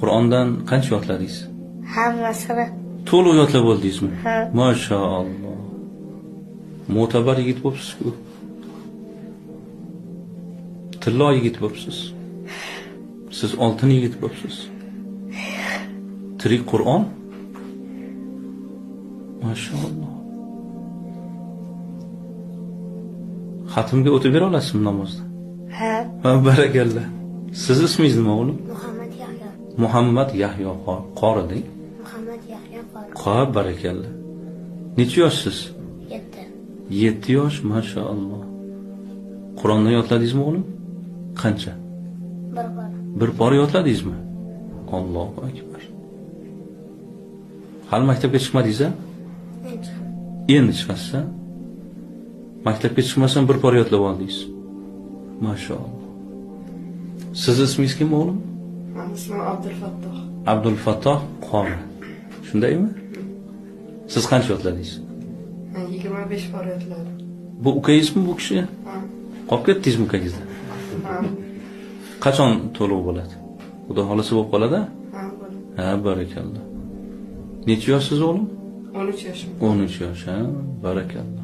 Qur'ondan qancha yodladingiz? Hammasini. To'liq yodlab oldingizmi? Ha. Mashaalloh. Mo'tabar yigit bo'psiz-ku. Tillo yigit bo'psiz. Siz oltin yigit bo'psiz. Tirik Qur'on. Mashaalloh. Xatmga o'tib bera olasizmi namozda? Ha. Ha, barakalla. Siz ismingiz nima o'g'lim? Muhammad Yahyo. Muhammad Yahyo qori deng. Muhammad Yahyo qori. Qori, barakalla. Necha yoshsiz? 7. 7 yosh, mashaalloh. Qur'onni yodladingizmi o'g'lim? Qancha? Bir pora. Bir pora yodladingizmi? Allohu akbar. Hali maktabga chiqmadingiz-a? Endi chiqaman. Endi chiqasiz-a? Maktabga chiqmasdan bir pora yodlab oldingiz. Mashaalloh. Siz ismingiz kim o'g'lim? Meni ismim Abdulfattoh. Abdulfattoh qori. Shundaymi? Siz qancha yodladingiz? Men 25 pora yodladim. Bu ukangizmi bu kishi? Ha. Qolib ketdingizmi ukangizdan? Ha. Qachon to'liq bo'ladi? Xudo xolasa bo'lib qoladi? Ha, bo'ladi. Ha, barakalla. Necha yoshsiz o'g'lim? 13 yoshim. 13 yosh, ha, barakalla.